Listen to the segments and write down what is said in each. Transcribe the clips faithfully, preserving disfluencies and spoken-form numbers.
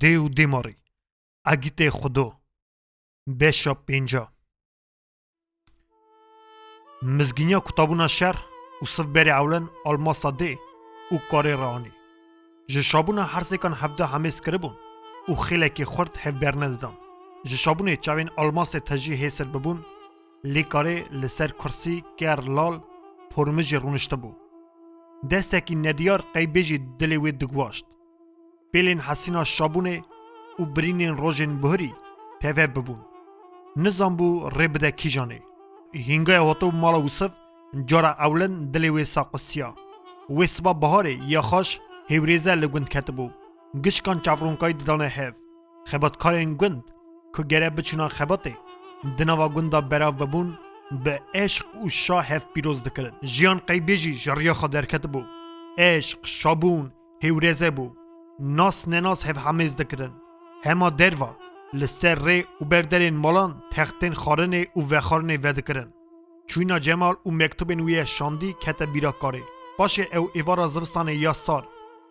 Dê û dêmarî. Egîtê Xudo. Beşa pênca. Mizgîniya kutabûna şer, Ûsiv berê ewlen Almasa dê û karê re anî. Ji şabûna her sêkan hevde hemêz kiribûn û xêlekî xurt hev bernedidan. Ji şabûnê çavên Almasê tejî hêsir bibûn, lê karê li ser kursî ker lal pormijî rûniştibû. Destekî nediyar qeybêjî dilê wê diguwaşt. Pêlên hesîna şabûnê û birînên rojên buhirî teve bibûn. Nizanbû rê bide kîjanê. Hîngaya hatibû mala Ûsiv, cara ewlin dilê wê saqisiya. Wê siba biharê ya xaş hêvrêze li gund ketibû. Gişkan çavronkayî didane hev. Xebatkarên gund ku gere biçûna xebatê, di nava gunda berav bibûn, bi eşq û şa hev pîroz dikirin. Jiyan qeybêjî ji riya xwe derketibû. Eşq, şabûn, hêvrêze bû. Nas nenas hev hemêz dikirin. Hema derva, li ser rê û ber derên malan textên xwarinê û vexwarinê vedikirin. Çûyîna Cemal û mektubên wî ye şandî kete bîra karê. Paşê ew êvara zivistanê ya sar,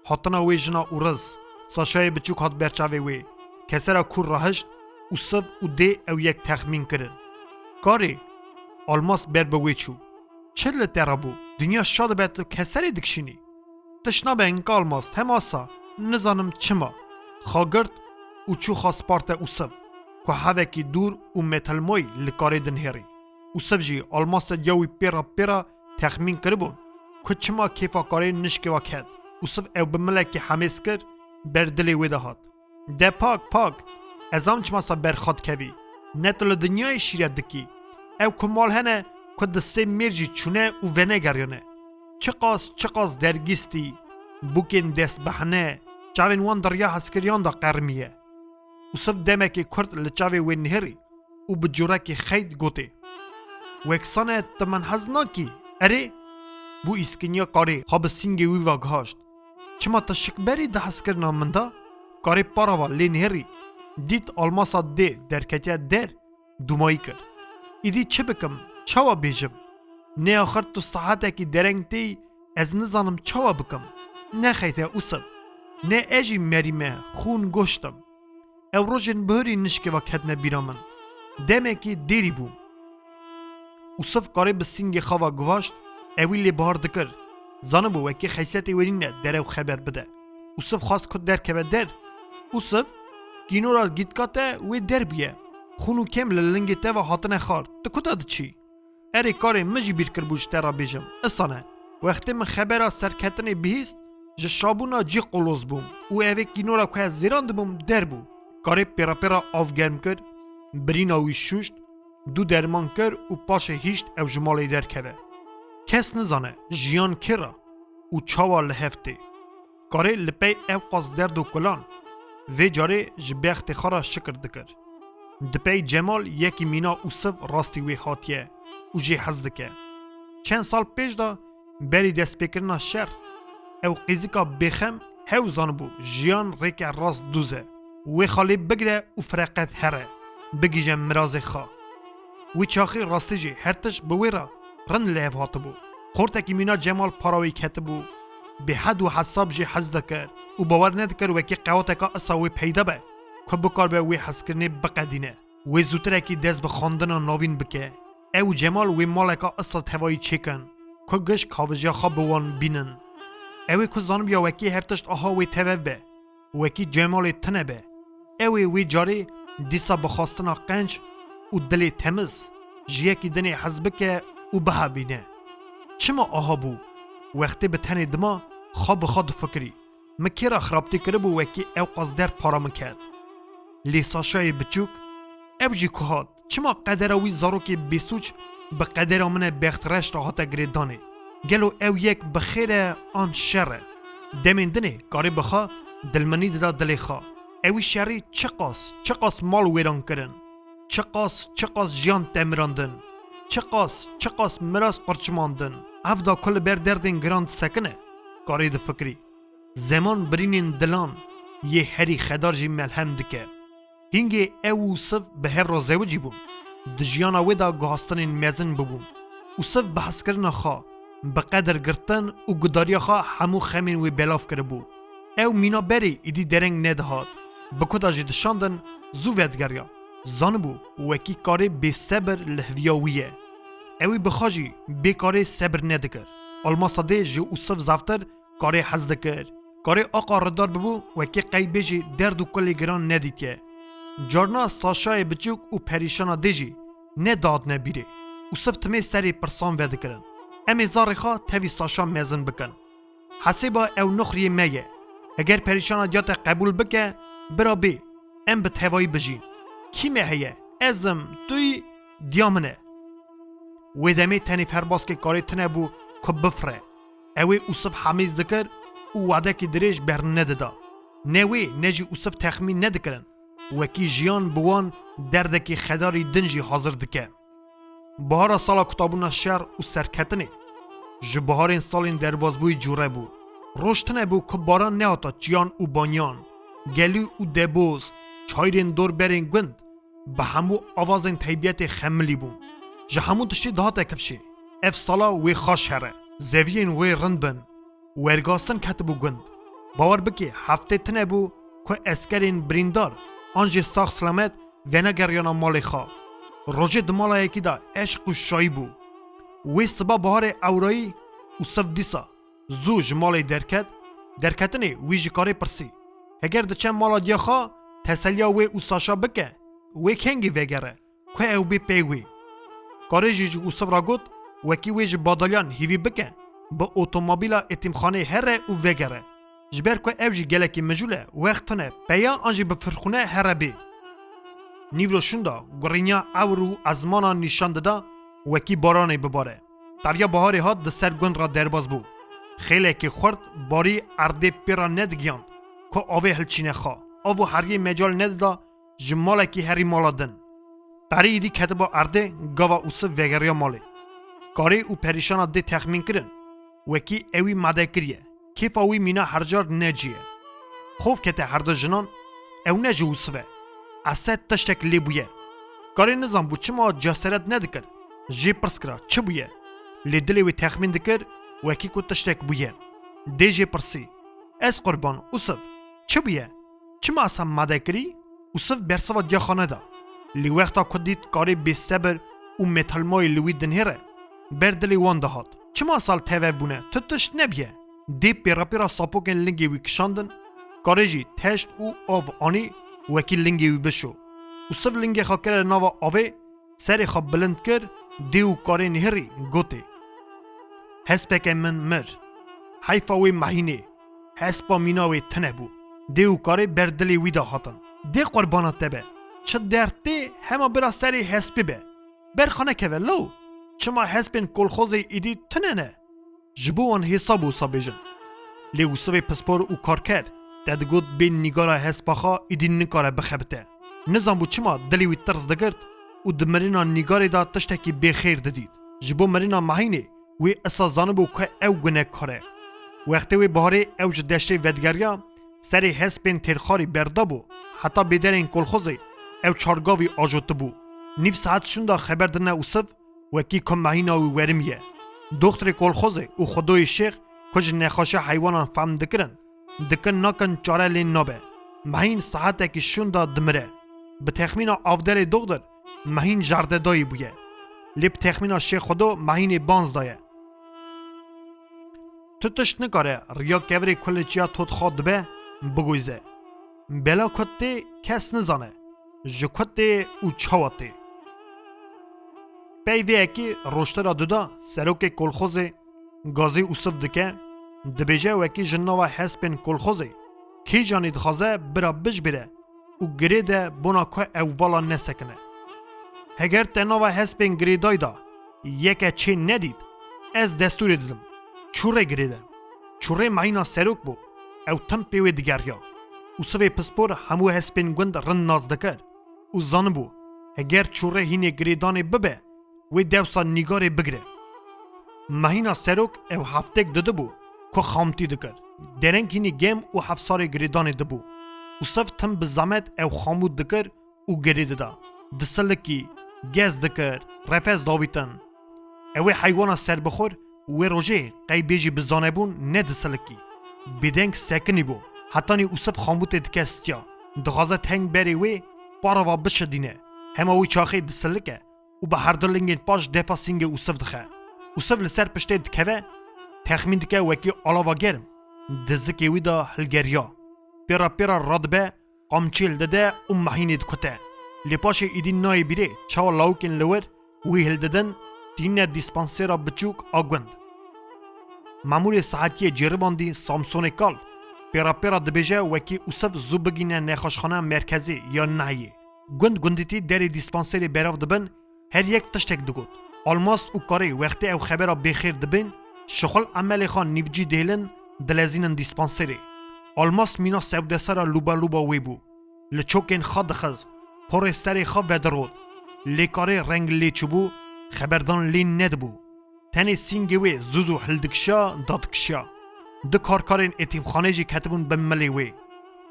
hatina wê jina û riz, Saşayê biçûk hat ber çavê wê. Kesera kûr rahişt, Ûsiv û dê ew yek texmîn kirin. Karê, Almas ber bi wê çû. Çi li te re bû? Dinya şa dibe tu keserê dikişînî? Tişt nabe inka Almas, hema sa, nizanim çima. Xwe girt û çû xwe sparte Ûsiv, ku hevekî dûr û metilmoyî li karê dinihêrî. Ûsiv jî Almasê diya wî pêra pêra texmîn kiribûn, ku çima kêfa karê nişkê wa ket. Ûsiv ew bi milekî hemêz kir, ber dilê wê de hat. De pak, pak, ez zam çima sa ber xwe dikevî. Ne tu li dinyayê şîret dikî. Ew ku mal hene, ku di sê mêr jî çûne û venegeriyane. Çiqas, çiqas dergîstî, bûkên destbehne, çavên wan di riya hezkiriyan de qerimiye. Ûsiv demekê kurt li çavê wê nihêrî û bi cûrekî xeyt gotê: Wek sane tu min hez nakî? Erê? Bû îskiniya karê xwe bi sîngê wî ve gihaşt. Çima tu şikberî di hezkirina min de? Karê para ve lê nihêrî, dît Almasa dê derketiye der, dûmayî kir. Îdî çi bikim, çawa bêjim? Ne axir tu saetekî dereng têyî, ez nizanim çawa bikim. Nexeyte Ûsiv. Ne ez jî merî me, xûn goşt im. Ew rojên bihurî nişkê ve ketine bîra min. Demekî dêrî bû. Ûsiv karê bi sîngê xwe ve guvaşt, ewî lê bahar dikir. Zanibû wekî xeysiyetê wê nîne derew xeber bide. Ûsiv xwest ku derkeve der. Ûsiv, kînora gîtka te wê der bûye. Xûn û kêm li lingê te ve hatine xwar. Tu ku de diçî? Erê karê, min jî bîr kiribû ji te re bêjim. Isane, wextê min xebera serketinê bihîst, ji şabûna cî qoloz bûm û evê kînora ku ez zêran dibûm, der bû. Karê pêra pêra av germ kir, birîna wî şûşt, dû derman kir û paşê hişt ew ji malê derkeve. Kes nizane jiyan kê re û çawa li hev tê. Karê li pey ewqas derd û kulan, vê carê ji bextê xwe re şikir dikir. Di pey Cemal yekî mîna Ûsiv rastî wê hatiye û jê hez dike. Çend sal pêş de berî destpêkirina şer, ew qîzika bêxem hew zanibû jiyan rêke rast dûz e. Wê xwe lê bigire û fireqet here, bigihîje mirazê xwe. Wî çaxî rastî jî her tişt bi wê re rind li hev hatibû. Xortekî mîna Cemal para wî ketibû, bêhed û hesab jê hez dikir û bawer nedikir wekî qewateka isa wê peyda be, ku bikaribe wê hezkirinê biqedîne. Wê zûtirekî dest bi xwendina navîn bike. Ew û Cemal wê maleka isa tevayî çêkin, ku giş kavijiya xwe bi wan bînin. Ew ê ku zanibiya wekî her tişt aha wê tevev be, wekî Cemalê tune be. Ew ê wê carê dîsa bi xwestina qenc û dilê temiz ji yekî dinê hez bike û bihebîne. Çima aha bû? Wextê bi tenê dima xwe bi xwe difikirî. Min kê re xirabtî kiribû wekî ewqas derd para min ket? Lê Saşayê biçûk, ew jî ku hat, çima qedera wî zarokê bêsûc bi qedera min e bextreş re hate girêdanê? Gelo ew yek bi xêr e an şer e? Demên dinê karê bi xwe dilminî dida dilê xwe. Ewî şerî çiqas, çiqas mal wêran kirin. Çiqas, çiqas jiyan temirandin. Çiqas, çiqas miras qirçimandin. Ev da ku li ber derdên giran disekine, karê difikirî. Zeman birînên dilan yê herî xedar jî melhem dike. Hingê ew û Ûsiv bi hev re zewicî bûn. Di jiyana wê de guhastinên mezin bûbûn. Ûsiv bi hezkirina xwe, bi qedir girtin û gudariya xwe hemû xemên wê belav kiribû. Ew mîna berê îdî dereng nedihat. Bi ku da jî dişandin, zû vedigeriya. Zanibû, wekî karê bêsebir li hêviya wî ye. Ewî bi xwe jî bê karê sebir nedikir. Almasa dê ji Ûsiv zaftir karê hez dikir. Karê aqa ridar bibû, wekî qey bêjî derd û kulê giran nedîtiye. Carna Saşayê biçûk û perîşana dê jî nedihatine bîrê. Ûsiv timê serê pirsan vedikirin. Em ê zarê xwe tevî Saşa mezin bikin. Hesêba ew nuxriyê me ye. Heger perîşana diya te qebûl bike, bira bê. Em bi tevayî bijîn. Kî me heye? Ez im, tu yî, diya min e. Wê demê tenê ferbaskê karê tune bû ku bifire. Ew ê Ûsiv hemîz dikir û wadekî dirêj bernedida. Ne wê ne jî Ûsiv texmîn nedikirin. Wekî jiyan bi wan derdekî xedarî din jî hazir dike. Bihara sala kutabûna şer û serketinê ji biharên salên derbazbûyî cûre bû. Roj tune bû ku baran nehata çiyan û banyan, gelî û deboz, çayrên dorberên gund bi hemû avazên teybiyetê xemilî bûn. Ji hemû tiştî dihate kifşê. Ev sala wê xaş here. Zeviyên wê rind bin. Wergastin ketibû gund. Bawer bikê, heftê tune bû ku eskerên birîndar an jî sax silamet venegeriyana malê xwe. Rojê di mala yekî de eşq û şayî bû. Wê siba biharê ewrayî Ûsiv dîsa zû ji malê derket, derketinê wî ji karê pirsî. Heger diçe mala diya xwe, teseliya wê û Saşa bike, wê kengî vegere, ku ew bê pey wê. Karê jî ji Ûsiv re got, wekî wê ji badaliyan hîvî bike, bi otomobîla êtîmxanê here û vegere. Ji ber ku ew jî gelekî mijûl e, wext tune, peya an jî bi firxûne here bê. Nîvro şûnda gurîniya ewr û ezmana nîşan dida, wekî baranê bibare. Teviya biharê hat di ser gund re derbas bû. Xêlekî xurt barî erdê pê re nedigiyand ku avê hilçîne xwe. Av û heriyê mecal nedida ji malekî herî mala din. Perî îdî ketiba erdê, gava Ûsiv vegeriya malê. Karê û perîşana dê texmîn kirin, wekî ewî made kiriye. Kêfa wî mîna her car ne cî ye. Xof kete her du jinan, ew ne ji Ûsiv e. Esed tiştek lê bûye. Karê nizanbû çima ceseret nedikir. Jê pirs kira, çi bûye? Lê dilê wê texmîn dikir, wekî ku tiştek bûye. Dê jê pirsî, ez qurban, Ûsiv, çi bûye? Çima sa made kirî? Ûsiv bersiva diya xwe neda. Lê wexta ku dît karê bêsebir û metalmayî li wî dinihêre, ber dilê wan dihat. Çima sal tevev bûne? Tu tişt nebiye. Dê pêrapêra sapokên lingê wî kişandin, karê jî teşt û av anî wekî lingê wî bişo. Ûsiv lingê xwe kire nava avê, serê xwe bilind kir, dê û karê nihêrî, gotê, hespeke min mir. Heyfa wê mehînê, hespa mîna wê tune bû. Dê û karê ber dilê wî de hatin. Dê qurbana te be. Çi derd tê, hema bira serê hespê be. Ber xwe nekeve law. Çima hespên kolxozê îdî tune ne? Ji bo wan hêsa bû wisa bêjin. Lê Ûsivê pispor û karker te digot bê nîgara hespa xwe îdî nikare bixebite. Nizanbû çima dilê wî tirs digirt û di mirina nîgarê de tiştekî bêxêr didît. Ji bo mirina Mehînê wê isa zanibû ku ew gunekar e. Wextê wê biharê ew ji deştê vedigeriya, serê hespên têrxarî berdabû, heta bêderên kolxozê ew çargavî ajotibû. Nîv saet şûnda xeber dine Ûsiv, wekî ku Mehîna wî werimiye. Doxturê kolxozê û Xwedoyê Şêx ku ji nexweşiya heywanan fehm dikirin, dikin nakin çare lê nabe. Mehîn saetekî şûnda dimire. Bi texmîna avderê doxdur, Mehîn jardedayî bûye. Lê bi texmîna Şêx Xwedo Mehînê banz daye. Tu tişt nikare riya kevirê ku li çiya totxa dibe, biguyze. Bela ku tê kes nizane. Ji ku tê û çawa tê. Pey vê yekê roştera duda serokê kolxozê gazî Ûsiv dike, dibêje wekî ji nava hespên kolxozê kîjanî dixwaze bira bijbire û girê de bona ku ew vala nesekine. Heger te nava hespên girêdayî de yeke çê nedît, ez destûrê didim. Çû rê girê de. Çû rê Mehîna serok bû. Ew tim pê wê digeriya. Ûsivê pispor hemû hespên gund rind nas dikir û zanibû, heger çû rê hînê girêdanê bibe, wê dewsa nîgarê bigire. Mehîna serok ew heftêk didibû ku xamtî dikir. Dereng hînî gêm û hefsarê girêdanê dibû. Ûsiv tim bi zemet ew xamût dikir û girê dida. Disilikî, gez dikir, refes davîtin. Ew ê heywana serbixwir wê rojê qey bêjî bi zanebûn nedisilikî. Bêdeng sekinî bû. Hetanî Ûsiv xamûtê dike stiya. Dixwaze teng berê wê parava bişidîne. Hema wî çaxê disilike û bi herdu lingên paş defa sîngê Ûsiv dixe. Ûsiv li ser piştê dikeve, texmîn dike wekî alava germ di zikê wî de hilgeriya. Pêra pêra radibe, qamçiyê li dide û mehînê dikute. Lê paşê êdî nayê bîrê çawa lawikên li wir wî hildidin, tînine dîspansêra biçûk a gund. Memûrê sihetiyê cêribandî Samsonê Kal pêra pêra dibêje wekî Ûsiv zû bigîne nexweşxaneya merkezê ya nehiyê. Gund gundîtî derê dîspansêrê berav dibin, her yek tiştek digot. Almas û Karê wextê ew xebera bêxêr dibên, şixul emelê xwe nîvcî dihêlin, dilezînin dîspansêrê. Almas mîna sewdesera lûba lûba wê bû. Li çokên xwe dixist, porê serê xwe vedirot. Lê Karê reng lê çûbû, xeberdan lê nedibû. Tenê sîngê wê zû zû hildikişa, dadikişa. Du karkarên êtîmxanê jî ketibûn bin milê wê.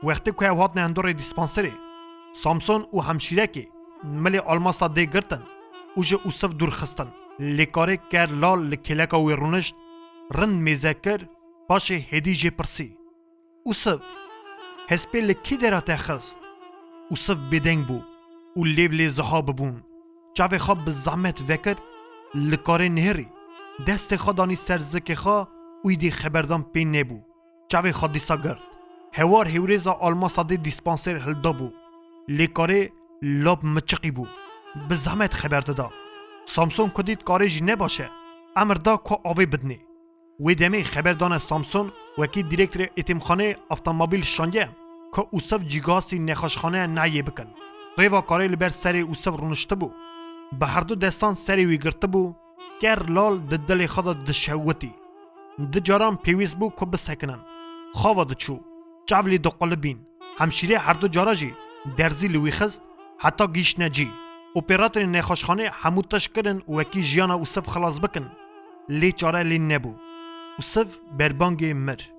Wextê ku ew hatine hundurê dîspanserê, Samson û hemşîrekê milê Almasa dê girtin û ji Ûsiv dûr xistin. Lê Karê ker lal li kêleka wê rûnişt, rind mêze kir, paşê hêdî jê pirsî. Ûsiv, hespê li kî dera te xist? Ûsiv bêdeng bû û lêv lê ziha bibûn. Çavê xwe bi zehmet vekir, li Karê nihêrî. Destê xwe danî ser zikê xwe û îdî xeberdan pê nebû. Çavê xwe dîsa girt. Hewar hêwrêza Almasa dê dîspansêr hildabû. Lê Karê lab miçiqî bû. Bi zehmet xeber dida. Samson ku dît Karê jî ne baş e, emir da ku avê bidinê. Wê demê xeber dane Samson wekî dîrektorê êtîmxanê avtomobîl şandiye ku Ûsiv cîgasî nexweşxaneya nehiyê bikin. Rêva Karê li ber serê Ûsiv rûniştibû. Bi herdu destan serê wî girtibû, ker lal di dilê xwe de dişewitî. Du caran pêwîst bû ku bisekinin. Xava diçû. Çav lê diqulibîn. Hemşîrê herdu cara jî derzî li wî xist, heta gihîştine cî. Operatörên nexweşxanê hemû tişt kirin wekî jiyana Ûsiv xilas bikin. Lê çare lê nebû. Ûsiv berbangê mir.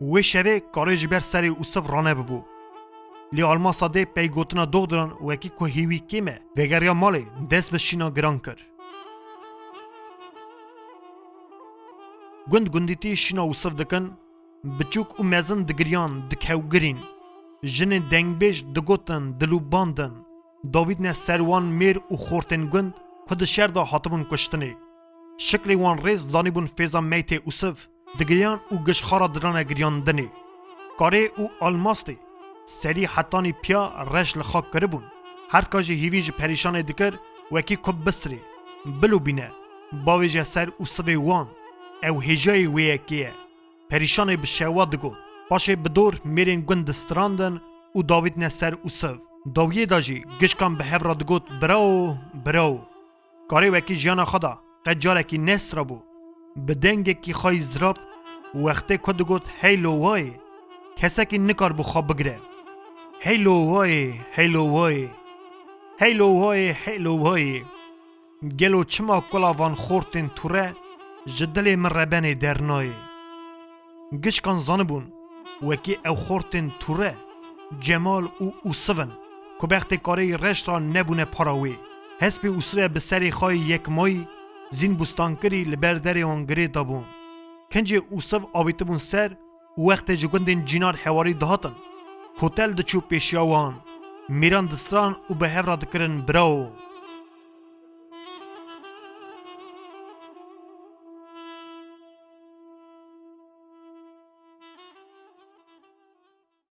Wê şevê Karê ji ber serê Ûsiv ranebibû. Lê Almasa dê pey gotina doxdiran wekî ku hêwî kêm e, vegeriya malê dest bi şîna giran kir. Gund gundîtî şîna Ûsiv dikin, biçûk û mezin digiriyan, dikewgirîn. Jinên dengbêj digotin, dilûbandin. Davîtine ser wan mêr û xortên gund ku di şer de hatibûn kuştinê. Şiklê wan rêz danîbûn fêza meytê Ûsiv, digiriyan û gişxara dirane giriyandinê. Karê û Almastê serî hetanî piya reş li xwe kiribûn. Her ka jî hîvî ji perîşanê dikir, wekî ku bisirê, bilûbîne, bavêje ser Ûsivê wan. Ew hêjayê wê yekê ye. Perîşanê bi şewa digot. Paşê bi dor mêrên gund distirandin û davîtine ser Ûsiv. Dawiyê de jî gişkan bi hev re digot, "Birawo, birawo." Karê wekî jiyana xwe de qet carekî nestirabû. Bi dengekî xwe yî zirav wextê ku digot, "Heylo wayê!" Kesekî nikaribû xwe bigire. "Heylo wayê, heylo wayê! Heylo wayê, heylo wayê!" Gelo çima kula van xortên tûre ji dilê min rebenê dernayê? Gişkan zanibûn, wekî ew xortên tûre, Cemal û Ûsiv in, ku bextê Karê yî reş re nebûne para wê. Hespê Ûsivê bi serê xwe yê yekmayî zîn bûstankirî li ber derê wan girê dabûn. Kincê Ûsiv avîtibûn ser û wextê ji gundên cînar hewarî dihatin, kotel diçû pêşiya wan. Mêran distiran û bi hev re dikirin, "Birawo,